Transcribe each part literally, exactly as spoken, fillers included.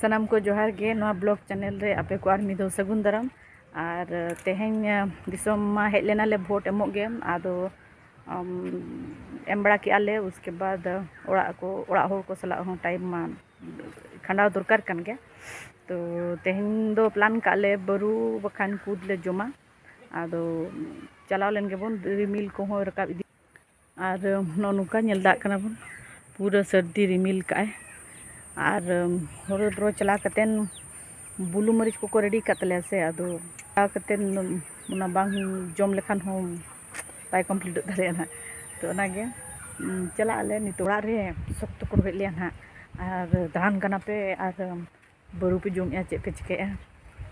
ᱥᱟᱱᱟᱢ ᱠᱚ ᱡᱚᱦᱟᱨ ᱜᱮ, ᱱᱚᱣᱟ ᱵᱞᱚᱜ ᱪᱮᱱᱮᱞ ᱨᱮ ᱟᱯᱮ ᱠᱚ ᱟᱨ ᱢᱤᱫ ᱫᱷᱟᱣ ᱥᱟᱹᱜᱩᱱ ᱫᱟᱨᱟᱢ᱾ ᱟᱨ ᱛᱮᱦᱮᱧ, ᱟᱸ, ᱫᱤᱥᱚᱢ ᱢᱟ ᱦᱮᱡ ᱞᱮᱱᱟᱞᱮ ᱵᱷᱳᱴ ᱮᱢᱚᱜ ᱜᱮ, ᱟᱫᱚ, ᱟᱢ, ᱮᱢ ᱵᱟᱲᱟ ᱠᱮᱜᱼᱟ ᱞᱮ᱾ ᱩᱥᱠᱮ ᱵᱟᱫᱽ ᱚᱲᱟᱜ ᱠᱚ, ᱚᱲᱟᱜ ᱦᱚᱲ ᱠᱚ ᱥᱟᱞᱟᱜ ᱦᱚᱸ ᱴᱟᱭᱤᱢ ᱢᱟ ᱠᱷᱟᱸᱰᱟᱣ ᱫᱚᱨᱠᱟᱨ ᱠᱟᱱ ᱜᱮᱭᱟ᱾ ᱛᱚ ᱛᱮᱦᱮᱧ ᱫᱚ ᱯᱞᱟᱱ ᱠᱟᱜᱼᱟ ᱞᱮ ᱵᱟᱹᱨᱩ ᱵᱟᱠᱷᱟᱱ ᱠᱩᱫ ᱞᱮ ᱡᱚᱢᱟ᱾ ᱟᱫᱚ ᱪᱟᱞᱟᱣ ᱞᱮᱱ ᱜᱮᱵᱚᱱ, ᱨᱤᱢᱤᱞ ᱠᱚᱦᱚᱸ ᱨᱟᱠᱟᱵ ᱤᱫᱤ᱾ ᱟᱨ ᱱᱚᱜᱼᱚ ᱱᱚᱝᱠᱟ ᱧᱮᱞ ᱫᱟᱲᱮᱭᱟᱜ ᱠᱟᱱᱟ ᱵᱚᱱ, ᱯᱩᱨᱟᱹ ᱥᱟᱹᱨᱫᱤ ᱨᱤᱢᱤᱞ ᱠᱟᱜᱼᱟᱭ᱾ ᱟᱨ ᱦᱳᱲᱳ ᱫᱚ ᱪᱟᱞᱟᱣ ᱠᱟᱛᱮᱱ ᱵᱩᱞᱩ ᱢᱟᱹᱨᱤᱪ ᱠᱚᱠᱚ ᱨᱮᱰᱤ ᱟᱠᱟᱫ ᱛᱟᱞᱮᱭᱟ ᱥᱮ, ᱟᱫᱚ ᱪᱟᱞᱟᱣ ᱠᱟᱛᱮᱱ ᱚᱱᱟ ᱵᱟᱝ ᱡᱚᱢ ᱞᱮᱠᱷᱟᱱ ᱦᱚᱸ ᱵᱟᱭ ᱠᱚᱢᱯᱞᱤᱴᱚᱜ ᱛᱟᱞᱮᱭᱟ ᱱᱟᱦᱟᱜ᱾ ᱛᱚ ᱚᱱᱟᱜᱮ, ᱩᱸ, ᱪᱟᱞᱟᱜ ᱟᱞᱮ ᱱᱤᱛᱚᱜ ᱚᱲᱟᱜ ᱨᱮ, ᱥᱚᱠᱛᱚ ᱠᱚ ᱨᱚᱦᱮᱫ ᱞᱮᱭᱟ ᱱᱟᱦᱟᱜ᱾ ᱟᱨ ᱫᱟᱬᱟᱱ ᱠᱟᱱᱟ ᱯᱮ ᱟᱨ ᱵᱟᱹᱨᱩ ᱯᱮ ᱡᱚᱢᱮᱜᱼᱟ, ᱪᱮᱫ ᱯᱮ ᱪᱤᱠᱟᱹᱭᱮᱜᱼᱟ?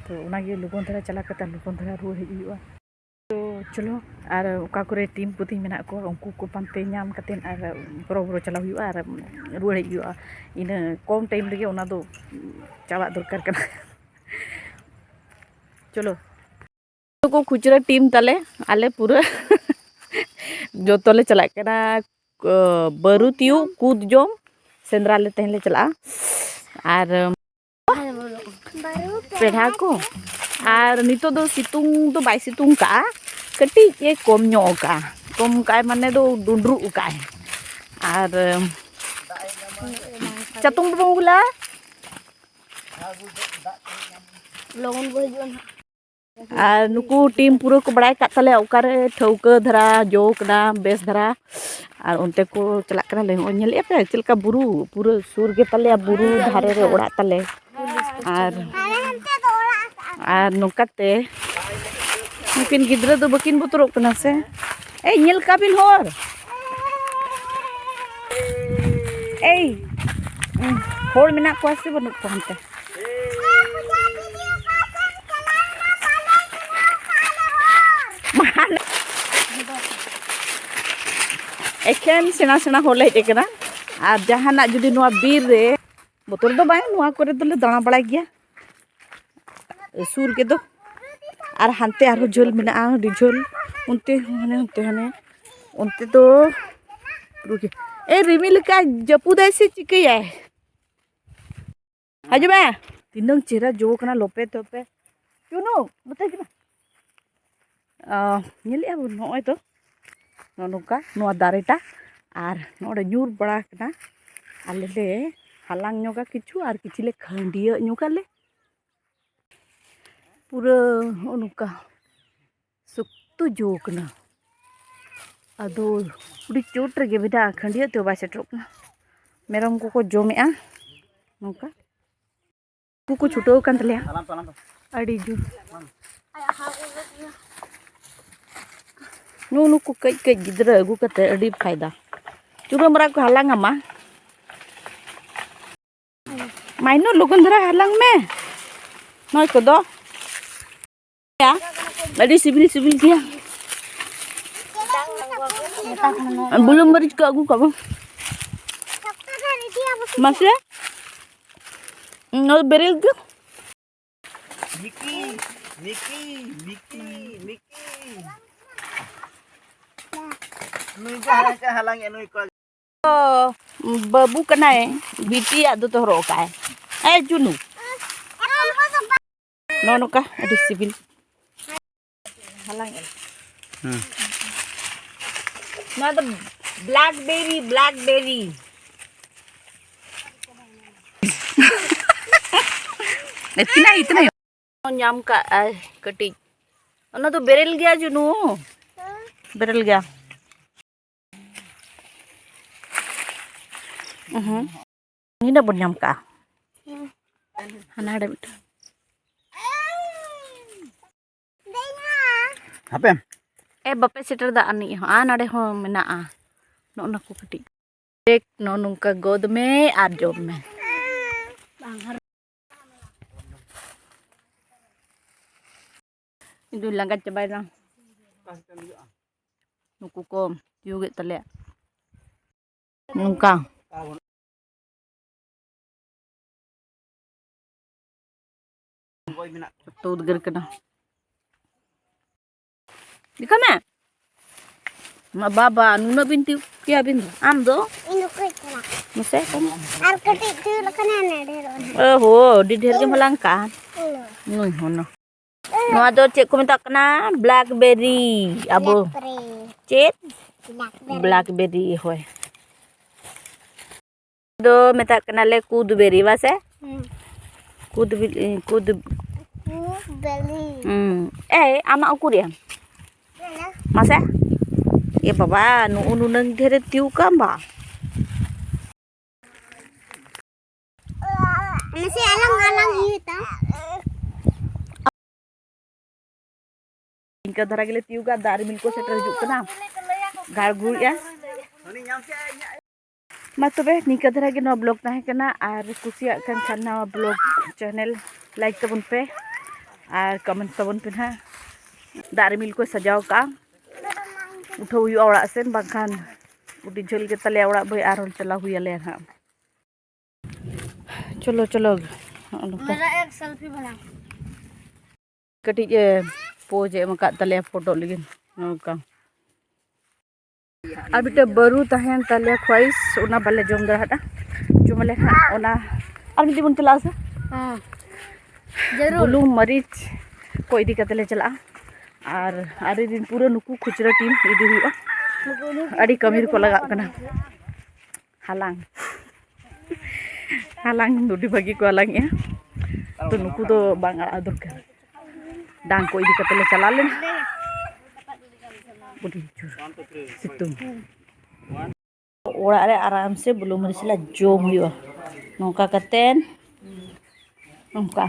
ᱛᱚ ᱚᱱᱟᱜᱮ ᱞᱚᱜᱚᱱ ᱫᱷᱟᱨᱟ ᱪᱟᱞᱟᱣ ᱠᱟᱛᱮ ᱞᱚᱜᱚᱱ ᱫᱷᱟᱨᱟ ᱨᱩᱣᱟᱹᱲ ᱦᱮᱡ ᱦᱩᱭᱩᱜᱼᱟ᱾ ᱛᱚ ᱪᱚᱞᱚ, ᱟᱨ ᱚᱠᱟ ᱠᱚᱨᱮ ᱴᱤᱢ ᱠᱚ ᱛᱤᱧ ᱢᱮᱱᱟᱜ ᱠᱚᱣᱟ, ᱩᱱᱠᱩ ᱠᱚ ᱯᱟᱱᱛᱮ ᱧᱟᱢ ᱠᱟᱛᱮᱫ ᱟᱨ ᱵᱚᱨᱚ ᱵᱚᱨᱚ ᱪᱟᱞᱟᱣ ᱦᱩᱭᱩᱜᱼᱟ ᱟᱨ ᱨᱩᱣᱟᱹᱲ ᱦᱮᱡ ᱦᱩᱭᱩᱜᱼᱟ᱾ ᱤᱱᱟᱹ ᱠᱚᱢ ᱴᱟᱭᱤᱢ ᱨᱮᱜᱮ ᱚᱱᱟ ᱫᱚ ᱪᱟᱵᱟᱜ ᱫᱚᱨᱠᱟᱨ ᱠᱟᱱᱟ᱾ ᱪᱚᱞᱚ, ᱠᱚ ᱠᱷᱩᱪᱨᱟᱹ ᱴᱤᱢ ᱛᱟᱞᱮ, ᱟᱞᱮ ᱯᱩᱨᱟᱹ ᱡᱚᱛᱚ ᱞᱮ ᱪᱟᱞᱟᱜ ᱠᱟᱱᱟ᱾ ᱠᱚ-, ᱵᱟᱹᱨᱩ ᱛᱤᱭᱳᱜ, ᱠᱩᱫ ᱡᱚᱢ, ᱥᱮᱸᱫᱽᱨᱟ ᱞᱮ ᱛᱮᱦᱮᱧ ᱞᱮ ᱪᱟᱞᱟᱜᱼᱟ᱾ ᱟᱨ ᱯᱮᱲᱟ ᱠᱚ, ᱟᱨ ᱱᱤᱛᱚᱜ ᱫᱚ ᱥᱤᱛᱩᱝ ᱫᱚ ᱵᱟᱭ ᱥᱤᱛᱩᱝ ᱠᱟᱜᱼᱟ, ᱠᱟᱹᱴᱤᱡ ᱮ ᱠᱚᱢ ᱧᱚᱜ ᱠᱟᱜᱼᱟ᱾ ᱠᱚᱢ ᱠᱟᱜᱼᱟᱭ ᱢᱟᱱᱮ ᱫᱚ ᱰᱩᱸᱰᱨᱩᱜ ᱠᱟᱜᱼᱟᱭ᱾ ᱟᱨ ᱪᱟᱛᱚᱢ ᱫᱚ ᱵᱟᱝ ᱵᱚᱞᱟ᱾ ᱞᱚᱜᱚᱱ ᱵᱚ ᱦᱤᱡᱩᱜᱼᱟ ᱱᱟᱦᱟᱜ᱾ ᱟᱨ ᱱᱩᱠᱩ ᱴᱤᱢ ᱯᱩᱨᱟᱹ ᱠᱚ ᱵᱟᱲᱟᱭ ᱠᱟᱜ ᱛᱟᱞᱮᱭᱟ ᱚᱠᱟᱨᱮ ᱴᱷᱟᱹᱣᱠᱟᱹ ᱫᱷᱟᱨᱟ ᱡᱚ ᱠᱟᱱᱟ, ᱵᱮᱥ ᱫᱷᱟᱨᱟ᱾ ᱟᱨ ᱚᱱᱛᱮ ᱠᱚ ᱪᱟᱞᱟᱜ ᱠᱟᱱᱟ᱾ ᱞᱟᱹᱭ, ᱱᱚᱜᱼᱚᱭ ᱧᱮᱞᱮᱫᱼᱟ ᱯᱮ ᱪᱮᱫ ᱞᱮᱠᱟ ᱵᱩᱨᱩ, ᱯᱩᱨᱟᱹ ᱥᱩᱨ ᱜᱮ ᱛᱟᱞᱮᱭᱟ, ᱵᱩᱨᱩ ᱫᱷᱟᱨᱮ ᱨᱮ ᱚᱲᱟᱜ ᱛᱟᱞᱮ᱾ ᱟᱨ, ᱟᱨ ᱱᱚᱝᱠᱟᱛᱮ ᱱᱩᱠᱤᱱ ᱜᱤᱫᱽᱨᱟᱹ ᱫᱚ ᱵᱟᱹᱠᱤᱱ ᱵᱚᱛᱚᱨᱚᱜ ᱠᱟᱱᱟ ᱥᱮ? ᱮᱭ, ᱧᱮᱞ ᱠᱟᱜ ᱵᱤᱱ ᱦᱚᱲ, ᱮᱭ, ᱦᱚᱲ ᱢᱮᱱᱟᱜ ᱠᱚᱣᱟ ᱥᱮ ᱵᱟᱹᱱᱩᱜ ᱠᱚᱣᱟ ᱦᱟᱱᱛᱮ? ᱮᱠᱷᱮᱱ ᱥᱮᱬᱟ ᱥᱮᱬᱟ ᱦᱚᱲ ᱞᱮ ᱦᱮᱡ ᱟᱠᱟᱱᱟ᱾ ᱟᱨ ᱡᱟᱦᱟᱱᱟᱜ ᱡᱩᱫᱤ ᱱᱚᱣᱟ ᱵᱤᱨ ᱨᱮ, ᱵᱚᱛᱚᱨ ᱫᱚ ᱵᱟᱝ, ᱱᱚᱣᱟ ᱠᱚᱨᱮ ᱫᱚᱞᱮ ᱫᱟᱬᱟ ᱵᱟᱲᱟᱭ ᱜᱮᱭᱟ ᱥᱩᱨ ᱜᱮᱫᱚ᱾ ᱟᱨ ᱦᱟᱱᱛᱮ ᱟᱨᱦᱚᱸ ᱡᱷᱟᱹᱞ ᱢᱮᱱᱟᱜᱼᱟ, ᱟᱹᱰᱤ ᱡᱷᱟᱹᱞ᱾ ᱚᱱᱛᱮ ᱦᱚᱸ ᱦᱟᱱᱮ, ᱚᱱᱛᱮ ᱦᱟᱱᱮ, ᱚᱱᱛᱮ ᱫᱚ ᱯᱩᱨᱟᱹ ᱜᱮ᱾ ᱮ, ᱨᱤᱢᱤᱞ ᱞᱮᱠᱟ ᱡᱟᱹᱯᱩᱫᱟᱭ ᱥᱮ ᱪᱤᱠᱟᱹᱭᱟᱭ? ᱦᱤᱡᱩᱜ ᱢᱮ᱾ ᱛᱤᱱᱟᱹᱝ ᱪᱮᱦᱨᱟ ᱡᱚ ᱠᱟᱱᱟ ᱞᱚᱯᱮ ᱛᱚᱯᱮ᱾ ᱪᱩᱱᱩ, ᱱᱚᱛᱮ ᱦᱤᱡᱩᱜ ᱢᱮ᱾ ᱚ, ᱧᱮᱞᱮᱜᱼᱟ ᱵᱚᱱ ᱱᱚᱜᱼᱚᱭ ᱛᱚ, ᱱᱚᱜᱼᱚ ᱱᱚᱝᱠᱟ ᱱᱚᱣᱟ ᱫᱟᱨᱮᱴᱟ᱾ ᱟᱨ ᱱᱚᱰᱮ ᱧᱩᱨ ᱵᱟᱲᱟ ᱠᱟᱱᱟ᱾ ᱟᱞᱮ ᱞᱮ ᱦᱟᱞᱟᱝ ᱧᱚᱜᱟ ᱠᱤᱪᱷᱩ ᱟᱨ ᱠᱤᱪᱷᱩ ᱞᱮ ᱠᱷᱟᱹᱱᱰᱤᱭᱟᱹᱜ ᱧᱚᱜᱟᱞᱮ᱾ ᱯᱩᱨᱟᱹ ᱱᱚᱜᱼᱚ ᱱᱚᱝᱠᱟ ᱥᱚᱠᱛᱚ ᱡᱚ ᱠᱟᱱᱟ᱾ ᱟᱫᱚ ᱟᱹᱰᱤ ᱪᱚᱴ ᱨᱮᱜᱮ ᱢᱮᱱᱟᱜᱼᱟ, ᱠᱷᱟᱹᱱᱰᱤᱭᱟᱹᱜ ᱛᱮᱦᱚᱸ ᱵᱟᱭ ᱥᱮᱴᱮᱨᱚᱜ ᱠᱟᱱᱟ᱾ ᱢᱮᱨᱚᱢ ᱠᱚᱠᱚ ᱡᱚᱢᱮᱜᱼᱟ ᱱᱚᱝᱠᱟ᱾ ᱩᱱᱠᱩ ᱠᱚ ᱪᱷᱩᱴᱟᱹᱣ ᱟᱠᱟᱱ ᱛᱟᱞᱮᱭᱟ ᱟᱹᱰᱤ ᱡᱳᱨ᱾ ᱱᱩᱜᱼᱩ ᱱᱩᱠᱩ ᱠᱟᱹᱡ ᱠᱟᱹᱡ ᱜᱤᱫᱽᱨᱟᱹ ᱟᱹᱜᱩ ᱠᱟᱛᱮ ᱟᱹᱰᱤ ᱯᱷᱟᱭᱫᱟ᱾ ᱪᱩᱨᱟᱹ ᱢᱟᱨᱟᱜ ᱠᱚ ᱦᱟᱞᱟᱝ ᱟᱢᱟ᱾ ᱢᱟᱭᱱᱩ, ᱞᱚᱜᱚᱱ ᱫᱷᱟᱨᱟ ᱦᱟᱞᱟᱝ ᱢᱮ᱾ ᱱᱚᱜᱼᱚᱭ ᱠᱚᱫᱚ᱾ ᱟᱹᱰᱤ ᱥᱤᱵᱤᱞ ᱥᱤᱵᱤᱞ ᱜᱮᱭᱟ᱾ ᱵᱩᱞᱩᱝ ᱢᱟᱹᱨᱤᱪ ᱠᱚ ᱟᱹᱜᱩ ᱠᱟᱜ ᱵᱚᱱ᱾ ᱢᱟᱥᱮ᱾ ᱱᱚᱣᱟ ᱫᱚ ᱵᱮᱨᱮᱞ ᱜᱮ᱾ Mickey, Mickey, Mickey, Mickey. ᱱᱩᱭ ᱫᱚ ᱦᱟᱱᱮ ᱪᱮᱫ ᱦᱟᱞᱟᱝ ᱮᱫ ᱱᱩᱭ ᱠᱚ᱾ ᱚ, ᱵᱟᱹᱵᱩ ᱠᱟᱱᱟᱭ, ᱵᱤᱴᱤᱭᱟᱜ ᱫᱚᱛᱚ ᱦᱚᱨᱚᱜ ᱠᱟᱜᱼᱟᱭ᱾ ᱮ ᱪᱩᱱᱩ, ᱱᱚᱜᱼᱚ ᱱᱚᱝᱠᱟ ᱟᱹᱰᱤ ᱥᱤᱵᱤᱞ᱾ ᱦᱟᱞᱟᱝ ᱮᱫ᱾ ᱦᱮᱸ᱾ ᱱᱚᱣᱟ ᱫᱚ blackberry, blackberry᱾ ᱤᱛᱱᱟ, ᱤᱛᱱᱟ᱾ ᱧᱟᱢ ᱠᱟᱜ ᱟᱭ ᱠᱟᱹᱴᱤᱡ᱾ ᱚᱱᱟ ᱫᱚ ᱵᱮᱨᱮᱞ ᱜᱮᱭᱟ ᱡᱩᱱᱩ᱾ ᱵᱮᱨᱮᱞ ᱜᱮᱭᱟ᱾ ᱩᱦᱩᱸ᱾ ᱱᱤᱱᱟᱹᱜ ᱵᱚᱱ ᱧᱟᱢ ᱠᱟᱜᱼᱟ᱾ ᱦᱟᱱᱟ ᱦᱟᱸᱰᱮ ᱢᱤᱫᱴᱟᱝ᱾ ᱦᱟᱯᱮ᱾ ᱮ, ᱵᱟᱯᱮ ᱥᱮᱴᱮᱨ ᱫᱟ ᱟᱹᱱᱤᱡ ᱦᱚᱸ᱾ ᱟᱨ ᱱᱚᱰᱮ ᱦᱚᱸ ᱢᱮᱱᱟᱜᱼᱟ᱾ ᱱᱚᱜᱼᱚ ᱱᱟ ᱠᱚ ᱠᱟᱹᱴᱤᱡ᱾ ᱫᱮᱠ, ᱱᱚᱜᱼᱚ ᱱᱚᱝᱠᱟ ᱜᱚᱫ ᱢᱮ ᱟᱨ ᱡᱚᱢ ᱢᱮ᱾ ᱤᱧ ᱫᱩᱧ ᱞᱟᱸᱜᱟ ᱪᱟᱵᱟᱭᱮᱱᱟ᱾ ᱱᱩᱠᱩ ᱠᱚ ᱛᱤᱭᱳᱜᱮᱫ ᱛᱟᱞᱮᱭᱟ᱾ ᱱᱚᱝᱠᱟ᱾ ᱥᱚᱠᱛᱚ ᱩᱫᱽᱜᱟᱹᱨ ᱠᱟᱱᱟ᱾ ᱫᱮᱠᱷᱟ ᱢᱮ᱾ ᱢᱟ ᱵᱟᱵᱟ, ᱱᱩᱱᱟᱹᱜ ᱵᱤᱱ ᱛᱤᱭᱳᱜ᱾ ᱪᱮᱫ ᱟᱹᱵᱤᱱ ᱫᱚ? ᱟᱢ ᱫᱚ? ᱤᱧ ᱫᱚ ᱠᱟᱹᱡ ᱛᱟᱞᱟᱝ᱾ ᱢᱟᱥᱮ, ᱠᱚᱢ᱾ ᱟᱨ ᱠᱟᱹᱴᱤᱡ ᱛᱩᱭᱩ ᱞᱮᱠᱟᱱᱟᱜ ᱚᱱᱟ ᱰᱷᱮᱨᱚᱜᱼᱟ ᱱᱟᱦᱟᱜ᱾ ᱚ ᱦᱳ, ᱟᱹᱰᱤ ᱰᱷᱮᱨ ᱜᱮᱢ ᱦᱟᱞᱟᱝ ᱠᱟᱜᱼᱟ᱾ ᱦᱳᱭ᱾ ᱱᱩᱭ ᱦᱚᱸ ᱱᱚ-, ᱱᱚᱣᱟ ᱫᱚ ᱪᱮᱫ ᱠᱚ ᱢᱮᱛᱟᱜ ᱠᱟᱱᱟ? Blackberry᱾ ᱟᱵᱚ ᱵᱞᱮᱠᱵᱮᱨᱤ᱾ ᱪᱮᱫ? ᱵᱞᱮᱠᱵᱮᱨᱤ᱾ Blackberry, ᱦᱳᱭ᱾ ᱫᱚ ᱢᱮᱛᱟᱜ ᱠᱟᱱᱟᱞᱮ ᱠᱩᱫ ᱵᱮᱨᱤ, ᱵᱟᱥᱮ? ᱦᱩᱸ᱾ ᱠᱩᱫ ᱵᱤᱞᱤ, ᱠᱩᱫ ᱠᱩᱫ ᱵᱮᱨᱤ᱾ ᱦᱩᱸ᱾ ᱮᱭ, ᱟᱢᱟᱜ ᱩᱠᱩᱨ ᱭᱟ? ᱢᱟᱥᱮ᱾ ᱮ ᱵᱟᱵᱟ, ᱱᱩᱜᱼᱩ ᱱᱩᱱᱟᱹᱝ ᱰᱷᱮᱨᱮ ᱛᱤᱭᱩᱜ ᱠᱟᱢ ᱵᱟ᱾ ᱢᱟᱥᱮ ᱟᱞᱟᱝ, ᱟᱞᱟᱝ ᱤᱭᱟᱹ ᱛᱟ᱾ ᱱᱤᱝᱠᱟᱹ ᱫᱷᱟᱨᱟ ᱜᱮᱞᱮ ᱛᱤᱭᱩᱜᱟ, ᱫᱟᱜ ᱨᱤᱢᱤᱞ ᱠᱚ ᱥᱮᱴᱮᱨ ᱦᱤᱡᱩᱜ ᱠᱟᱱᱟ, ᱜᱷᱟᱲᱜᱷᱩᱲᱮᱜᱼᱟ᱾ ᱢᱟ ᱛᱚᱵᱮ ᱱᱤᱝᱠᱟᱹ ᱫᱷᱟᱨᱟ ᱜᱮ ᱱᱚᱣᱟ vlog ᱛᱟᱦᱮᱸ ᱠᱟᱱᱟ, ᱟᱨ ᱠᱩᱥᱤᱭᱟᱜ ᱠᱷᱟᱱ ᱠᱷᱟᱱ ᱱᱟᱣᱟ vlog channel like ᱛᱟᱵᱚᱱ ᱯᱮ ᱟᱨ comment ᱛᱟᱵᱚᱱ ᱯᱮ ᱱᱟᱦᱟᱜ᱾ ᱫᱟᱜ ᱨᱤᱢᱤᱞ ᱠᱚᱭ ᱥᱟᱡᱟᱣ ᱠᱟᱜᱼᱟ, ᱩᱴᱷᱟᱹᱣ ᱦᱩᱭᱩᱜᱼᱟ ᱚᱲᱟᱜ ᱥᱮᱱ, ᱵᱟᱝᱠᱷᱟᱱ ᱟᱹᱰᱤ ᱡᱷᱟᱹᱞ ᱜᱮᱛᱟᱞᱮᱭᱟ ᱚᱲᱟᱜ ᱵᱟᱹᱭ, ᱟᱨᱦᱚᱸ ᱪᱟᱞᱟᱣ ᱦᱩᱭ ᱟᱞᱮᱭᱟ ᱱᱟᱦᱟᱜ᱾ ᱪᱚᱞᱚ, ᱪᱚᱞᱚ᱾ ᱱᱚᱜᱼᱚ ᱱᱚᱝᱠᱟ᱾ ᱢᱮᱨᱟ ᱮᱠ selfie ᱵᱟᱱᱟ᱾ ᱠᱟᱹᱴᱤᱡ ᱮ pose ᱮ ᱮᱢ ᱟᱠᱟᱫ ᱛᱟᱞᱮᱭᱟ photo ᱞᱟᱹᱜᱤᱫ᱾ ᱱᱚᱝᱠᱟ᱾ ᱟᱨ ᱢᱤᱫᱴᱮᱡ ᱵᱟᱹᱨᱩ ᱛᱟᱦᱮᱱ ᱛᱟᱞᱮᱭᱟ ᱠᱷᱚᱣᱟᱭᱤᱥ, ᱚᱱᱟ ᱵᱟᱞᱮ ᱡᱚᱢ ᱫᱟᱲᱮᱭᱟᱜᱼᱟ᱾ ᱡᱚᱢ ᱟᱞᱮ ᱦᱟᱸᱜ ᱚᱱᱟ᱾ ᱟᱨ ᱢᱤᱫ ᱫᱤᱱ ᱵᱚᱱ ᱪᱟᱞᱟᱜᱼᱟ ᱥᱮ? ᱦᱮᱸ᱾ ᱡᱟᱹᱨᱩᱲ᱾ ᱵᱩᱞᱩᱝ, ᱢᱟᱹᱨᱤᱪ ᱠᱚ ᱤᱫᱤ ᱠᱟᱛᱮ ᱞᱮ ᱪᱟᱞᱟᱜᱼᱟ᱾ ᱟᱨ ᱟᱨ ᱫᱤᱱ ᱯᱩᱨᱟᱹ ᱱᱩᱠᱩ ᱠᱷᱩᱪᱨᱟᱹ team ᱤᱫᱤ ᱦᱩᱭᱩᱜᱼᱟ᱾ ᱱᱩᱠᱩ, ᱱᱩᱠᱩ ᱟᱹᱰᱤ ᱠᱟᱹᱢᱤ ᱨᱮᱠᱚ ᱞᱟᱜᱟᱜ ᱠᱟᱱᱟ᱾ ᱦᱟᱞᱟᱝ᱾ ᱦᱟᱞᱟᱝ ᱫᱚ ᱟᱹᱰᱤ ᱵᱷᱟᱹᱜᱤ ᱠᱚ ᱦᱟᱞᱟᱝᱮᱜᱼᱟ᱾ ᱛᱚ ᱱᱩᱠᱩ ᱫᱚ ᱵᱟᱝ ᱟᱲᱟᱜ ᱫᱚᱨᱠᱟᱨ᱾ ᱰᱟᱝ ᱠᱚ ᱤᱫᱤ ᱠᱟᱛᱮ ᱞᱮ ᱪᱟᱞᱟᱣ ᱞᱮᱱᱟ᱾ ᱟᱹᱰᱤ ᱡᱳᱨ ᱥᱤᱛᱩᱝ᱾ ᱚᱲᱟᱜ ᱨᱮ ᱟᱨᱟᱢ ᱥᱮ ᱵᱩᱞᱩᱝ ᱢᱟᱹᱨᱤᱪ ᱥᱟᱞᱟᱜ ᱡᱚᱢ ᱦᱩᱭᱩᱜᱼᱟ᱾ ᱱᱚᱝᱠᱟ ᱠᱟᱛᱮ, ᱱᱚᱝᱠᱟ᱾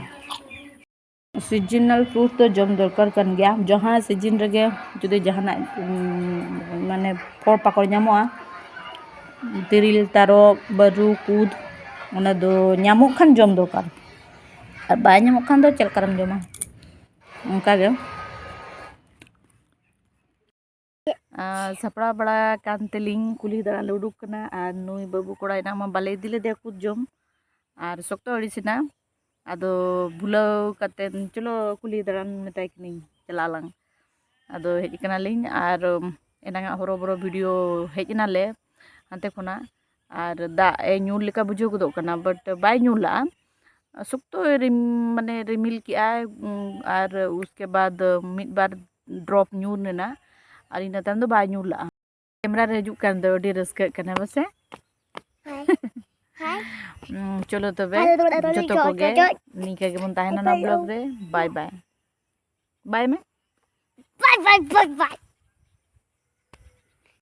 Seasonal fruit ᱫᱚ ᱡᱚᱢ ᱫᱚᱨᱠᱟᱨ ᱠᱟᱱ ᱜᱮᱭᱟ᱾ ᱡᱟᱦᱟᱸ season ᱨᱮᱜᱮ ᱡᱩᱫᱤ ᱡᱟᱦᱟᱱᱟᱜ, ᱩᱸ, ᱢᱟᱱᱮ ᱯᱷᱚᱞ ᱯᱟᱠᱚᱲ ᱧᱟᱢᱚᱜᱼᱟ, ᱛᱤᱨᱤᱞ, ᱛᱟᱨᱚᱵ, ᱵᱟᱹᱨᱩ, ᱠᱩᱫ, ᱚᱱᱟ ᱫᱚ ᱧᱟᱢᱚᱜ ᱠᱷᱟᱱ ᱡᱚᱢ ᱫᱚᱨᱠᱟᱨ, ᱟᱨ ᱵᱟᱭ ᱧᱟᱢᱚᱜ ᱠᱷᱟᱱ ᱫᱚ ᱪᱮᱫ ᱞᱮᱠᱟᱨᱮᱢ ᱡᱚᱢᱟ? ᱚᱱᱠᱟ ᱜᱮ᱾ ᱟᱨ ᱥᱟᱯᱲᱟᱣ ᱵᱟᱲᱟ ᱠᱟᱱ ᱛᱮᱞᱤᱧ ᱠᱩᱞᱦᱤ ᱫᱟᱬᱟᱱ ᱞᱮ ᱩᱰᱩᱠ ᱠᱟᱱᱟ᱾ ᱟᱨ ᱱᱩᱭ ᱵᱟᱹᱵᱩ ᱠᱚᱲᱟ ᱮᱱᱟᱝ ᱢᱟ ᱵᱟᱞᱮ ᱤᱫᱤ ᱞᱮᱫᱮᱭᱟ ᱠᱩᱫ ᱡᱚᱢ, ᱟᱨ ᱥᱚᱠᱛᱚ ᱟᱹᱲᱤᱥ ᱮᱱᱟ᱾ ᱟᱫᱚ ᱵᱷᱩᱞᱟᱹᱣ ᱠᱟᱛᱮᱫ, "ᱪᱚᱞᱚ ᱠᱩᱞᱦᱤ ᱫᱟᱬᱟᱱ," ᱢᱮᱛᱟᱭ ᱠᱟᱹᱱᱟᱹᱧ, "ᱪᱟᱞᱟᱜ ᱟᱞᱟᱝ᱾" ᱟᱫᱚ ᱦᱮᱡ ᱠᱟᱱᱟᱞᱤᱧ, ᱟᱨ ᱮᱱᱟᱝᱟᱜ ᱦᱚᱨᱚᱵᱚᱨᱚ ᱵᱷᱤᱰᱤᱭᱳ ᱦᱮᱡ ᱮᱱᱟᱞᱮ ᱦᱟᱱᱛᱮ ᱠᱷᱚᱱᱟᱜ, ᱟᱨ ᱫᱟᱜ ᱮ ᱧᱩᱨ ᱞᱮᱠᱟ ᱵᱩᱡᱷᱟᱹᱣ ᱜᱚᱫᱚᱜ ᱠᱟᱱᱟ, ᱵᱟᱴ ᱵᱟᱭ ᱧᱩᱨ ᱞᱟᱜᱼᱟ᱾ ᱥᱚᱠᱛᱚ ᱨᱤᱢ-, ᱢᱟᱱᱮ ᱨᱤᱢᱤᱞ ᱠᱮᱜᱼᱟᱭ, ᱩᱸ, ᱟᱨ ᱩᱥᱠᱮ ᱵᱟᱫ ᱢᱤᱫ ᱵᱟᱨ ᱰᱨᱚᱯ ᱧᱩᱨ ᱮᱱᱟ, ᱟᱨ ᱤᱱᱟᱹ ᱛᱟᱭᱚᱢ ᱫᱚ ᱵᱟᱭ ᱧᱩᱨ ᱞᱟᱜᱼᱟ᱾ ᱠᱮᱢᱨᱟ ᱨᱮ ᱦᱤᱡᱩᱜ ᱠᱟᱱ ᱫᱚ ᱟᱹᱰᱤ ᱨᱟᱹᱥᱠᱟᱹᱜ ᱠᱟᱱᱟ ᱵᱟᱥᱮ? ᱦᱟᱭ᱾ ᱦᱟᱭ᱾ ᱩᱸ, ᱪᱚᱞᱚ ᱛᱚᱵᱮ, ᱦᱟᱭ, ᱦᱟᱭ, ᱦᱟᱭ, ᱡᱚᱛᱚ ᱦᱟᱭ, ᱠᱚᱜᱮ ᱦᱟᱭ, ᱦᱟᱭ᱾ ᱱᱤᱝᱠᱟᱹ ᱜᱮᱵᱚᱱ ᱛᱟᱦᱮᱱᱟ ᱱᱚᱣᱟ ᱦᱟᱭ, ᱵᱞᱚᱜ ᱦᱟᱭ᱾ ᱨᱮ᱾ ᱵᱟᱭ ᱵᱟᱭ᱾ ᱵᱟᱭ ᱢᱮ᱾ ᱵᱟᱭ, ᱵᱟᱭ, ᱵᱟᱭ, ᱵᱟᱭ᱾